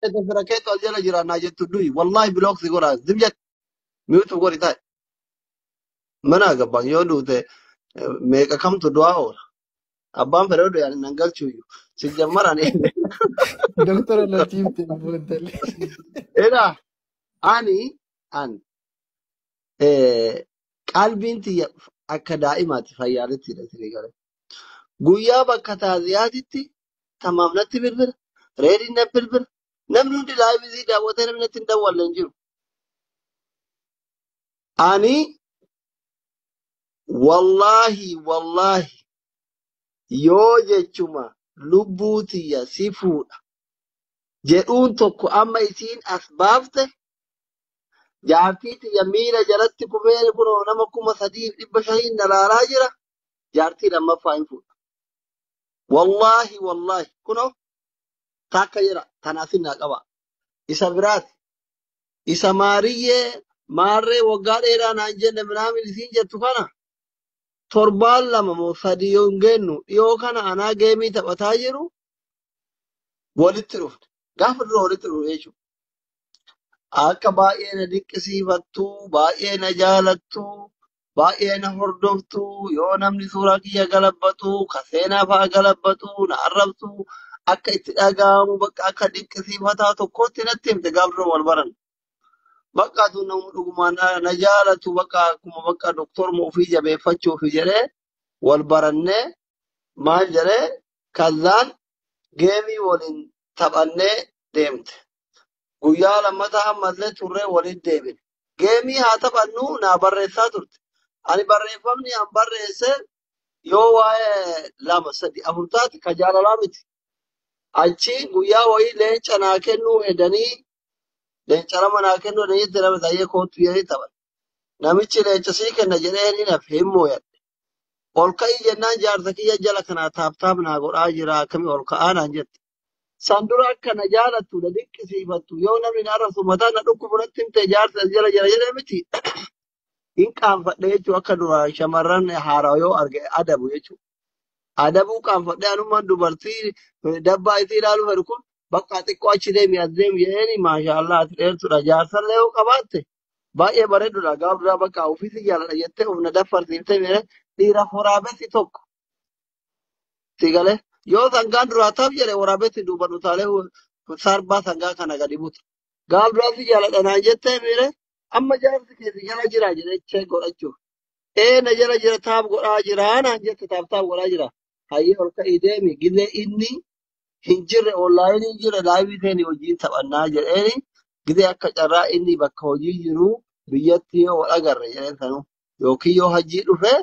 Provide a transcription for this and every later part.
Fira keetu as jala jira naa jettu du'i. Wallaahi block si godha. Zim jedhi. Mute godhi taa'e. Mana gabbaan yoo duute meeqa kamtu du'aa oola. Abbaan fedhe du'e ani nan galchuuyyu. Si jammaraan. Doktora Latiifte Boontalee. Edaa ani qalbiin tiyya akka daa'imaatti fayyaaletti isinii galee. Guyyaa bakka taaziyaatitti tamaam natti bilbila. Reediin natti bilbila. Namni hundi live daawwatee namni natti hin dawwalle hin jiru. Ani wallaahi wallaahi yoo jechuma lubbuu tiyya si fuudha jedhuun tokko amma isiin as baafte jaartii tiyya miila jalatti kufee kunoo nama 3,500 na laalaa jira. Jaartii lammaffaa hin fuudha. Wallaahi wallaahi kunoo takka jira tanaaf naa qaba. Isa biraati. Isa maariyyee maarree waggaa dheeraa naan jenne minaamin isiin jettu kana torbaan lama moo sadii yoo hin geennu dhiyoo kana anaa game taphataa jiru walitti dhufne. Gaafa dura walitti dhufne jechuudha. Akka baay'ee na dinqisiifattu, baay'ee na jaalattu, baay'ee na hordoftu, yoo namni suuraa kiyya galabbatu, ka seenaa fa'a galabbatu, na arrabsu, akka itti dhaga'amu bakka akka dinqisiifataa tokkotti natti himte gaafa dura wal baran. Bakka tun namni dhugumaan na jaalatu bakka akkuma bakka doktoruma ofii jabeeffachuuf jedhee wal barannee maal jedhee kazaan game waliin taphannee deemte. Guyyaa lammataa ammallee turree waliin deebine. Game haa taphannu naa barreessaa turte. Ani barreeffamni an barreesse yoo waa'ee lama sadi afur taate ka jaalalaa miti. Achi guyyaa wayii leenca naa kennuu hedanii leenca lama naa kennuu hedanii itti nama taa'ee kootu jedhee taphan. Namichi leenca sii kenna jedhee ni nafe hin mooyadhe. Ol ka'ii jennaan jaarsa kiyya jala kanaa tap tap naa godhaa jira akkamii ol ka'aa naan jette. San dura akka na jaalattu na dinqisiifattu yoo namni na arrabsu mataa na dhukkubu natti himte jaarsa as jala jira jedhee miti. Hin qaanfadhe jechuun akka duraan shamarran haaraa yoo arge adabu jechuudha. Adabuu qaanfadhe anummaan dubartii dabbaa isii ilaaluu fedhu kun bakka xiqqoo achi deemi as deemi jedheeni maashaallah ati dheertuudha jaarsallee yoo qabaatte baay'ee bareedudha gaaf duraa bakka ofiisi jaaladha jettee of na daffarsiiftee miire dhiira waraabessi tokko si galee yoo sangaan duraa taaf jedhe waraabessi duuban utaalee sarbaa sangaa kana gadi buta. Gaaf duraa si jaaladha naan jettee miire amma jaarsi keessa jala jira jedhee check godhachuuf. Ee na jala jira tap godhaa jira naan jette tap tap godhaa jira. Hayyee ol ka'ii deemi gizee inni hin jirre online hin jirre live seeni hojiin taphannaa jedheeni gizee akka carraa inni bakka hojii jiru biyyatti yoo wal agarre jedheen sanuu yookiin yoo hajjii dhufe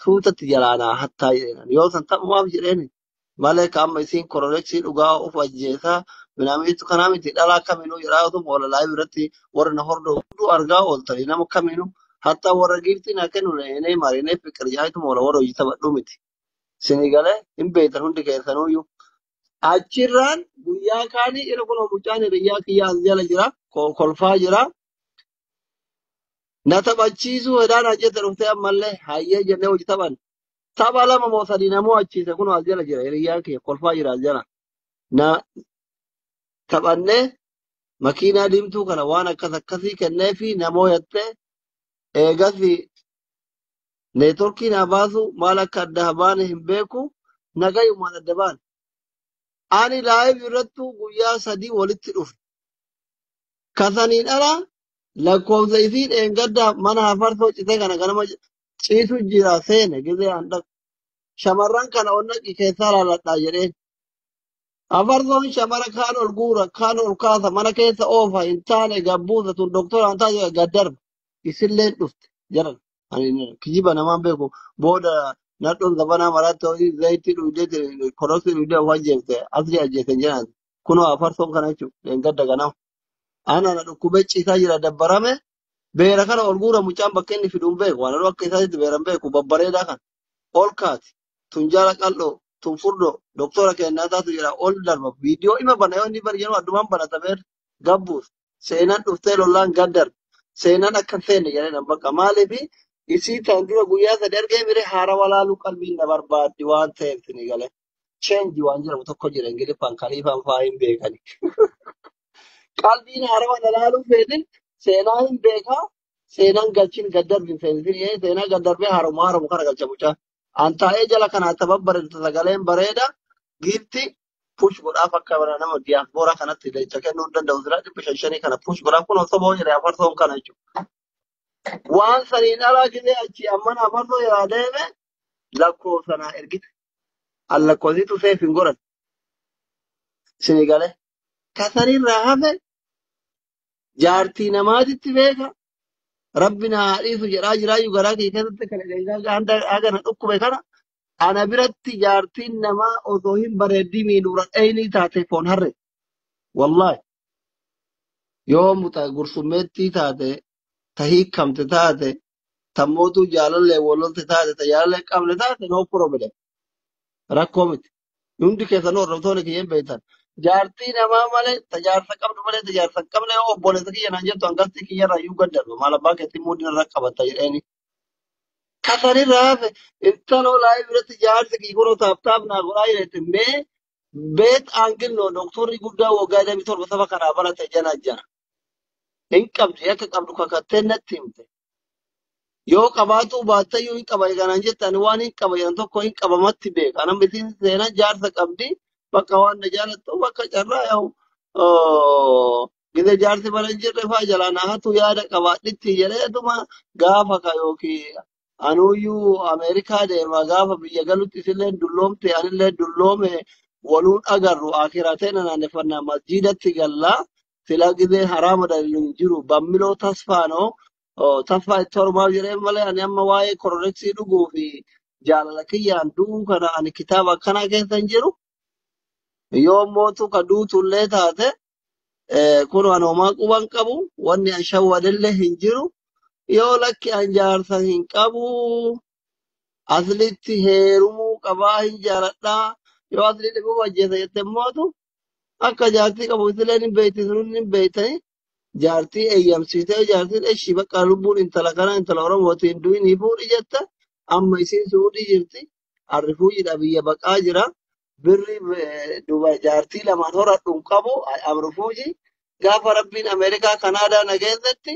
suutatti jalaanaa hattaa jedheen yoo san taphumaaf jedheeni malee ka amma isiin koroleksii dhugaa of ajjeesaa minaamiitu kanaa miti dhalaa kaminuu jedhaa otuma wala live irratti warra na hordofu hunduu argaa ooltanii nama kaminuu hattaa warra giiftii naa kennu leenee marinee fiqir jaayituma wala warra hojii taphadhuu miti. Isinii galee hin beektan hundi keessanuyyuu. Achirraan guyyaa kaanii irra kun mucaan hiriyyaa kiyyaa as jala jira kolfaa jira. Na taphachiisuu hedaan ajjete dhuftee ammallee hayyee jennee hojii taphan. Tapha lama moo sadii namoo achiise kun as jala jira hiriyyaan kiyya kolfaa jira as jala. Na taphannee makiinaa diimtuu kana waan akkas akkasii kennee fi namoo yattee eegas network naa baasu maal akka adda baane hin beeku nagayumaan adda baane. Ani live irrattu guyyaa sadii walitti dhufe. Kasaniin ala lakkoofsa isii dheengadda mana hafarsoo citee kana ganama ciisu jira seene gizee an dhaqu. Shamarran kana ol naqi keessaa laaladhaa jedheen. Hafarsoon shamara kaan ol guura kaan ol kaasa mana keessa oofa hin taane gabbuusa tun doktora hin taane gad darba. Isilleen dhufte jaran. Ani kijiba namaan beeku booda nadhoon zabanaa maraatti horii zayitii dhugdee korosii dhugdee of ajjeefte asli ajjeefte jedhan. Kunoo hafarsoon kana jechuudha dheengadda ganama. Ana na dhukkubee ciisaa jira dabbarame beera kana ol guura mucaan bakka inni fiduun beeku waan akka isaatti beeran beeku babbareedaa kana ol kaati tun jala qal'oo tun furdoo doktora kennaa taatu jira ol darba viidiyoo ima bana yoo inni bari jedhu addumaan banata beer gabbuus seenaan dhuftee lollaan gad darba seenaan akka hin seenne jedhee bakka maaliifi isii tan dura guyyaa sadi argee mire haara walaaluu qalbiin na barbaaddi waan ta'eef sini galee. Change waan jedhamu tokko jira Ingiliffaan kaliifaan fa'aa hin beekani. Qalbiin haarawa dhalaaluu feetin seenaa hin beekaa. Seenaan galchin gad darbin feetin seenaa gad darbee haaroma haaromu kana galcha mucaa. An taa'ee jala kanaa tababbareedu sagaleen bareeda giifti push godhaaf akka nama diyaaspooraa kanatti leenca kennuu hin danda'u sira 500 kana push godhaaf kun osoo ba'uu jedhee afarsoon kana jechuudha. Waan saniin alaa gisee achi ammana afarsoo jedhaa deeme lakkoofsa naa ergite. An lakkoofsitu seef hin godhan. Isinii galee. Kasanirraa hafe jaartii namaatitti beeka. Rabbi na haa dhiisu jedhaa jiraayyuu garaa kee keessatti kana hagana dhukkube kana ana biratti jaartiin namaa osoo hin bareeddii miidhuura dhayinii taate foon harre. Wallaahi yoo muta gursummeettii taate ta hiikamte taate ta mootuu jaalallee walolte taate ta jaalallee qabne taate no problem rakkoo miti. Hundi keessanuu hordoftoonni kiyyeen beektan. Jaartii namaa malee ta jaarsa qabdu malee ta jaarsa hin qabne yoo obboleessa kiyya naan jettu hangastii kiyyarraa iyyuu gad darba. Maal abbaa keetti muudin irra qabata jedheeni. Kasanirraa hafe intaloo laayii biratti jaarsi kiyya kunoo taaptaap naa godhaa jedhete mee beet aangilnoo doktorri guddaa waggaa 27 saba kanaa barate jana jana. Hin qabdi akka qabdu kakattee natti himte. Yoo qabaatu baattayyuu hin qaba kanaan jette ani waan hin qaba jedhan tokko hin qabamatti beeka. Anam isiin seenaa jaarsa qabdi bakka waan na jaalattu bakka carraa yaa'u gise jaarsi bara hin jirre faa jalaa na hatu yaada qabaadhitti jedheetuma gaafa ka yookiin anuyyuu Ameerikaa deema gaafa biyya galutti isillee dulloomte anillee dulloome waluun agarru akiraatee na naanneffannaa masjiidatti gallaa silaa gisee haraama dalilu hin jiru bammiloo tasfaanoo tasfaa itti hormaaf jedhee malee ani amma waa'ee koroneksii dhuguu fi jaalala kiyyaan du'uu kana ani kitaaba akkanaa keessa hin jiru. Yoo mootu ka duutullee taate kun ani homaa quban qabu wanni an shawwadillee hin jiru. Yoo lakki an jaarsa hin qabu aslitti heerumuu qabaa hin jaaladhaa. Yoo asli dhibuu ajjeesa jette mootu akka jaartii qabu isileen hin beekti sun hin beektani. Jaartii eeyyamsiisee jaartiin ishii bakka lubbuun intala kana intala Oromootiin du'in ni fuudhi jette amma isiin suudhii jirti. Arrifuujiidha biyya baqaa jira. Birri duba jaartii lamaan horadhu hin qabu amrifuuji. Gaafa rabbiin Ameerikaa Kanaadaa na geessetti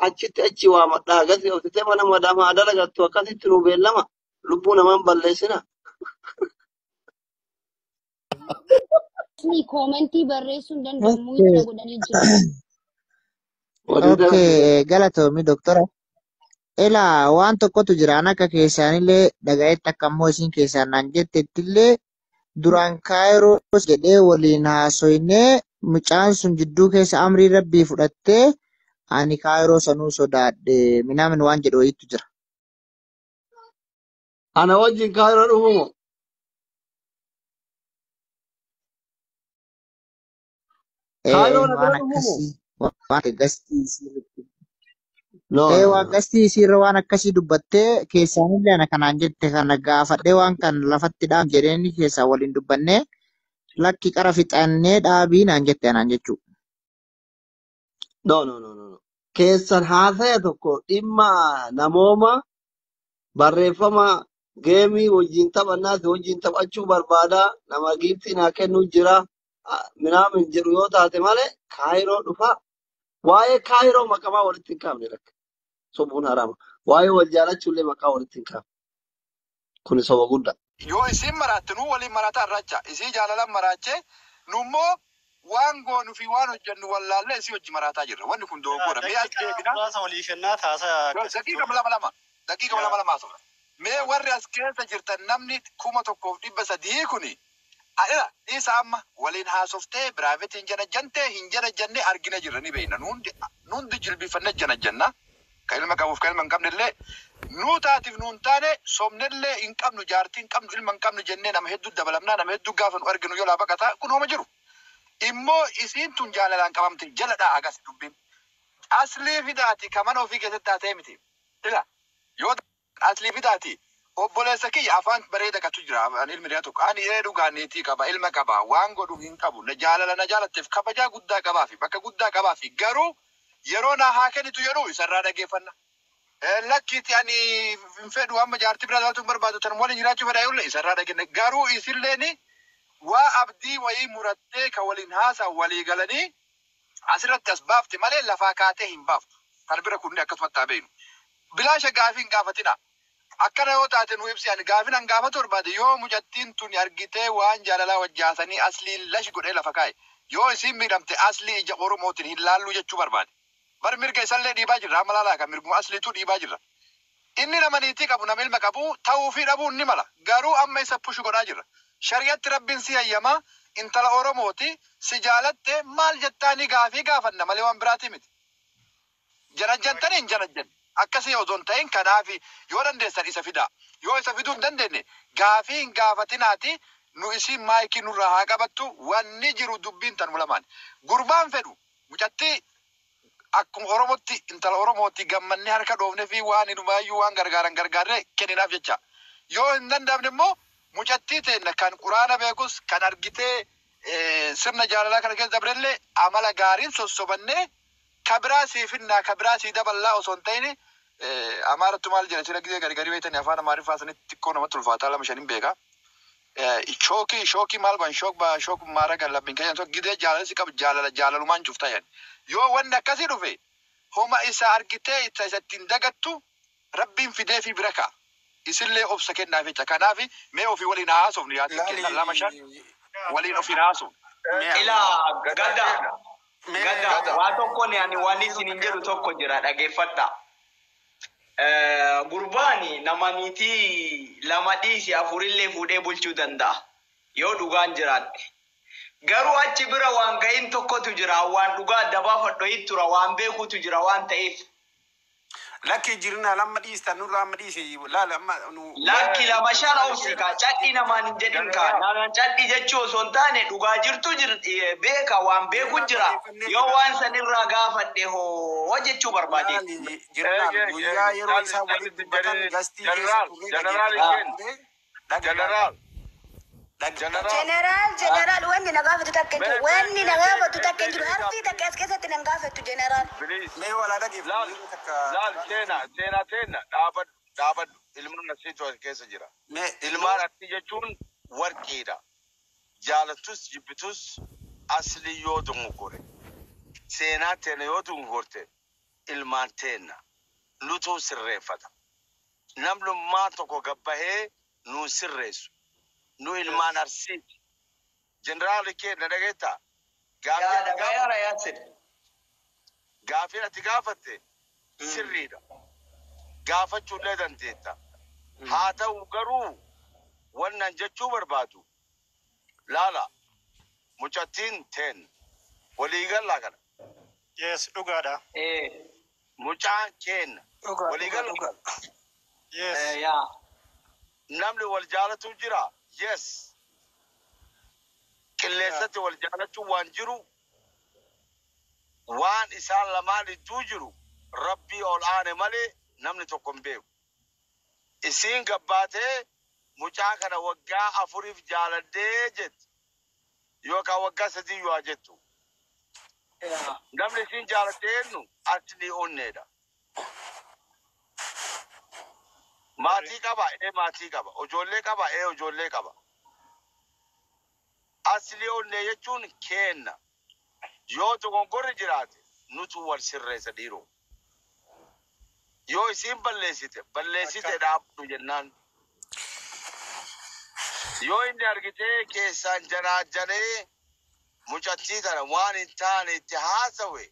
achitti achi waamadhaa agarsi obsitee mana madaama dalagattu akkasitti nu beellama lubbuu namaan balleessina. Ni koomentii barreessuu hin danda'u mute Okay. godhanii jiru. Walii dalagu. Okay, galatoomi doktora. Elaa waan tokkotu jira an akka keessaanillee dhagayetti akka immoo isin keessaan naan jettettillee duraan kaayiroos jedhee waliin haasoynee mucaan sun jidduu keessa amrii rabbii fudhattee ani kaayiroo sanuu sodaadhe minaamin waan jedhu wayiitu jira. Ana wajjin kaayiroo dhufumo. Kaayiroo na Waan bira dhufumo. akkasii waan gastii isii No no waan no. gastii isiirra waan akkasii dubbattee keessaanillee ana kanaan jette kana gaafadhee waan kan lafatti dhaam jedheeni keessaa waliin dubbannee lakki qara fixannee dhaabii naan jette anaan jechuudha. No no no no. Keessan haasaya tokko dhimma namooma barreeffama geemii wajjin taphannaas wajjin taphachuu barbaada nama giiftii naa kennuu jira minaamin jedhu yoo taate malee kaayiroo dhufa. Waa'ee kaayiroo maqamaa walitti hin kaafne lakka sobuun haraama. Waa'ee wal jaalachuullee maqaa walitti hin kaafne. Kuni soba guddaa. Yoo isiin maraatte nuu waliin maraataa irracha. Isii jaalalan maraachee nummoo waan goonuu fi waan hojjennu wallaallee isii wajji maraataa jirra. Wanni kun dogoggora. Mee as Daqiiqaa deebinaa. muraasa walii kennaa taasisaa akkasitti Daqiiqa ture. lama lama. Daqiiqa lama lama haasofna. Mee warri as keessa jirtan namni 1300 kuni Adila dhiisa amma waliin haasoftee biraavetii hin janajjantee hin janajjannee argina jirra ni beekna. Nundi jilbifanne janajjanna. Kan ilma qabuuf kan ilma hin qabne illee nuu taatiif nuun taane somnellee hin qabnu jaartii hin qabnu ilma hin qabnu jennee nama hedduu dabalamnaa nama hedduu gaafa nu arginu yoo laa baqataa kun hooma jiru. Immoo isiin tun jaalalaan qabamte jaladhaa agas dubbiin. Aslii fidaati ka mana ofii keessatti haasa'e miti. Ila yoo aslii fidaati obboleessa kiyya afaan bareeda qatu jira ani ilmi dhiyaa tokko ani ee dhugaa niitii qaba ilma qaba waan godhu hin qabu na jaalala na jaalatteef kabajaa guddaa qabaa fi bakka guddaa qabaa fi garuu yeroo na haa kennitu jedhu isarraa dhageeffanna. Lakkiiti ani hin fedhu amma jaartii biraa jaalatu hin barbaadu tan waliin jiraachuu fedha illee isarraa dhageenya garuu isilleen Waa abdii wayii murattee ka waliin haasaa walii galanii asirratti as baafte malee lafaa kaatee hin baaftu. Kan bira kunni akkasumatti haa beeknu. Bilaasha gaafii hin gaafatina. Akkana yoo taate nu ibsi, ani gaafin an gaafatu barbaade, yoo mucattiin tuni argitee waan jaalalaa wajjaasanii Aslii lash godhee lafa kaa'e, yoo isiin miidhamte Aslii ija Oromootiin hin laalluu jechuu barbaade. Bar mirga isallee dhiibaa jirra, amma laalaa kan mirguma Asliitu dhiibaa jirra. Inni nama niitii qabu, nama ilma qabu ta'uu fi dhabuun ni mala. Garuu amma isa push godhaa jirra. Shari'atti Rabbiin si hayyamaa, intala Oromooti si jaalatte, maal jettaanii gaafii gaafanna malee waan biraatii miti. Janajjantanii hin janajjanne. Akkasii osoo hin ta'in, kanaafi yoo dandeessan isa fidaa. Yoo isa fiduu hin dandeenye gaafii hin gaafatinaati, nu isiin maayikii nurraa haa qabattu. Wanni jiru dubbiin tanuma lamaan. Gurbaan fedhu mucattii akkuma Oromootti intala Oromooti gammannee harka dhoofne fi waan hinumaayyuu waan gargaaran gargaarree kenninaaf jecha. Yoo hin danda'amne immoo mucattii teenna kan Quraana beekus, kan argitee sirna jaalalaa kana keessa dabrellee amala gaariin sossobannee ka biraa sii finnaa, ka biraa sii daballaa osoo hin ta'in. Amaarattu maal jedha sira gizee gari garii beektanii, afaan Amaariffaa sanitti xiqqoo namatti ulfaataa, lama shanin beeka. Shookii shookii maal ban shook ba shook maaraga labbin keenya tokko gidee jaalala si qabu, jaalala jaalalumaan cufta yan. Yoo wanni akkasii dhufe, homa isa argitee isa ittiin dagattu Rabbiin fidee fi bira ka'a. Isillee obsa kennaaf jecha. Kanaaf mee ofii waliin haa haasofnu, yaasin kenna lama shan waliin ofiin haasofnu. Ilaa gadda gadda, waa tokkoon ani waan isinin jedhu tokko jira, dhageeffadha. Gurbaani nama niitii lama dhiisi afurillee fuudhee bulchuu danda'a. Yoo dhugaan jiraatte. Garuu achi bira waan ga'iin tokkotu jira. Waan dhugaa adda baafadhu tura, waan beekutu jira waan ta'eef. Lakki jirina lamma dhiistan nurraa amma dhiisi, laala amma nu. Lakki, lama shan obsi kaa, cadhi namaan hin jedhin kaa. Namaan cadhi jechuu osoo hin taane, dhugaa jirtu jir beeka, waan beeku jira. Yoo waan sanirraa gaafadhe hoo jechuu barbaade. Laali jirnaan guyyaa yeroo isaan walitti dubbatan gastii keessa turree dhaggeeffachaa turre. Jeneraal. Jeneraal, jeneraal, wanni na gaafatu takka hin jiru. Wanni na gaafatu takka hin jiru. Harfii takka as keessatti nan gaafattu, jeneraal. Mee walaa dhageeffatu yeroo takka. Laal, seenaa seenaa teenna, dhaabadhu dhaabadhu, ilmaan asiitu as keessa jira. Ilmaan asii jechuun warqiidha. Jaalattus jibbitus Aslii yoo dogongore, seenaa teena yoo dogongorte, ilmaan teenna nutuu sirreeffata. Namnummaa tokko gabbahee nuun sirreessu. Nu ilmaan Arsiiti. Jeneraali keenna, dhageettaa? Gaafii Yaa ati dhagayaara gaafatte Yaasin. Gaafiin ati gaafatte sirriidha. Gaafachuullee dandeetta. Haa ta'u garuu wannan jechuu barbaadu, laala, mucattiin teen waliigallaa kana. Yes, dhugaadha. Mucaan keenna waliigalla. Yes. Yaa. Namni wal jaalatu jira. Yes. Qilleensatti wal jaalachuu waan jiru, waan isaan lamaan idduu jiru Rabbii ol aane malee namni tokko hin beeku. Isiin gabbaatee mucaa kana waggaa 4f jaaladhee jetti. Yookaan waggaa 3 yoo jettu. Namni isiin jaalatte eenyu? Aslii Onneedha. Maatii qaba? Ee, maatii qaba. Ijoollee qaba? Ee, ijoollee qaba. Aslii Onnee jechuun keenna. Yoo dogongorri jiraate nutu wal sirreessa, dhiiroo. Yoo isiin balleessite, balleessite dhaabdu jennaan. Yoo inni argitee keessaan janaajanee mucattii tana waan hin taane itti haasawe,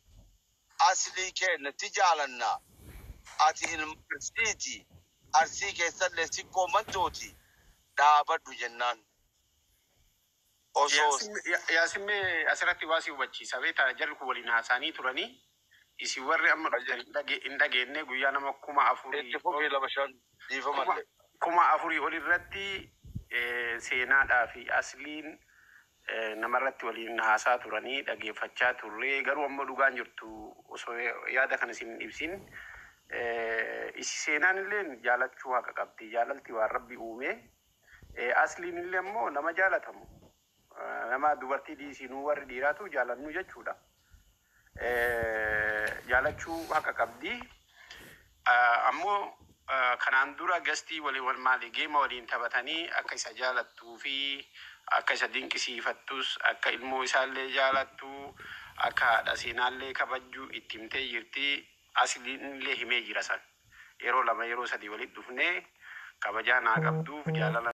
Aslii keenna ti jaalannaa. Ati ilma Arsiiti. Arsii keessallee sikkoo mantooti, dhaabadhu jennaan. Osoo Yaasin, asirratti waa si hubachiisa, beektaa? Jarri kun waliin haasa'anii turanii, isin warri amma dhuftan hin dhageenye, guyyaa nama 4000 Itti fufii, lama shan dhiifamallee. 4000 ol irratti seenaadhaa fi Asliin namarratti waliin haasaa turanii dhageeffachaa turre. Garuu ammoo dhugaan jirtu, osoo yaada kana isin hin ibsin, isi seenaan illee jaalachuu haqa qabdi. Jaalalti waan Rabbi uume. Asliin illee ammoo nama jaalatamu, nama dubartii dhiisinuu warri dhiiraatu jaalannu jechuudha. Jaalachuu haqa qabdi. Ammoo kanaan dura gastii waliin wal maali geema waliin taphatanii akka isa jaalattuu fi Akka isa dinqisiifattus, akka ilmoo isaallee jaalattu, akka haadha seenaallee kabajju itti himtee jirti. Asliinillee himee jira san. Yeroo lama yeroo sadii walitti dhufnee kabajaa naa qabduuf jaalala